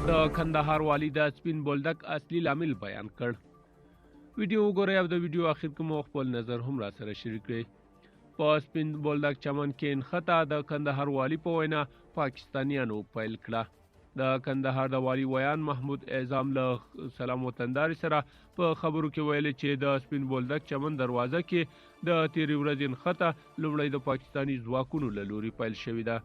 د کندهار والي د سپین بولدک اصلي لامل بیان کړ. ویډیو وګورئ او د ویډیو اخر کې مو خپل نظر هم را سره شریک کړئ. په سپین بولدک چمن کې نښته د کندهار والي په وینا پاکستانیانو پیل کړه. د کندهار د والي ویاند محمود اعظام له سلام وطندار سره په خبرو کې ویلي چې د سپین بولدک چمن دروازه کې د تیرې ورځې نښته لومړی د پاکستاني ځواکونو له لوري پیل شوې ده.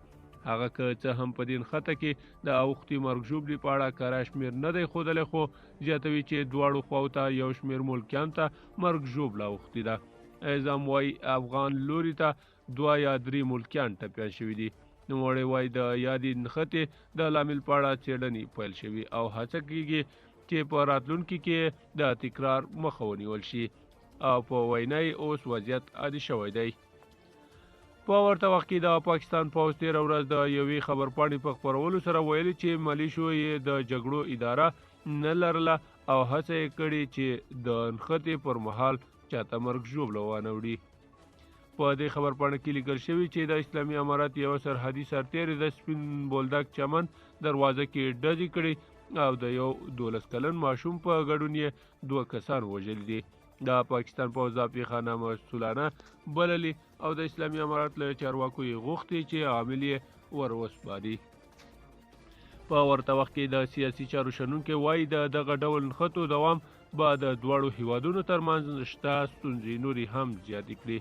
هغه که څه هم په دې نښته کې د اوښتې مرګ ژوبلې په اړه کره شمېر نه دی ښودلی، خو زیاتوي چې دواړو خواو ته یو شمېر ملکیان ته مرګ ژوبله اوښتې ده. اعظام وایي افغان لوري ته 2 یا 3 ملکیان ټپیان شوي دي. نوموړی وایي د یادې نښتې د لامل په اړه څېړنې پیل شوي او هڅه کیږي چې په راتلونکي کې د تکرار مخه ونیول شي او په وینا یې اوس وضعیت عادي شوی دی. په ورته وخت کې د پاکستان پوځ تېره ورځ د یوې خبرپاڼې په خپرولو سره ویلي چې ملیشو یې د جګړو اداره نه لرله او هڅه یې کړې چې د نښتې پر مهال چاته مرګ ژوبله وانه وړي. په دې خبرپاڼه کې لیکل شوي چې د اسلامي امارت یوه سرحدي سرتېري د سپین بولدک چمن دروازه کې ډزې کړې او د یو 12 کلن ماشوم په ګډون یې 2 کسان وژلي دي. د پاکستان پوځ دا پېښه نامسؤلانه بللې او د اسلامي امارت له چارواکو یې غوښتي چې عامل یې ور وسپاري. په ورته وخت کې د سیاسي چارو شنونکي وایي د دغه ډول نښتو دوام به د دواړو هیوادونو ترمنځ شته ستونزې نورې هم زیاتې کړي.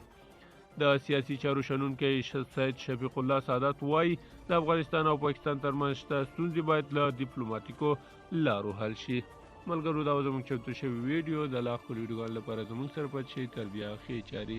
د سیاسي چارو شنونکی سید شفیق الله سادات وایي د افغانستان او پاکستان ترمنځ شته ستونزې باید له دیپلوماتیکو لارو حل شي. ملګرو دا زموږ چمتو شوی ویډیو. د لا ښکلو ویډیوګانو لپاره زموږ سره پاتې شئ. تر بیا ښې چارې.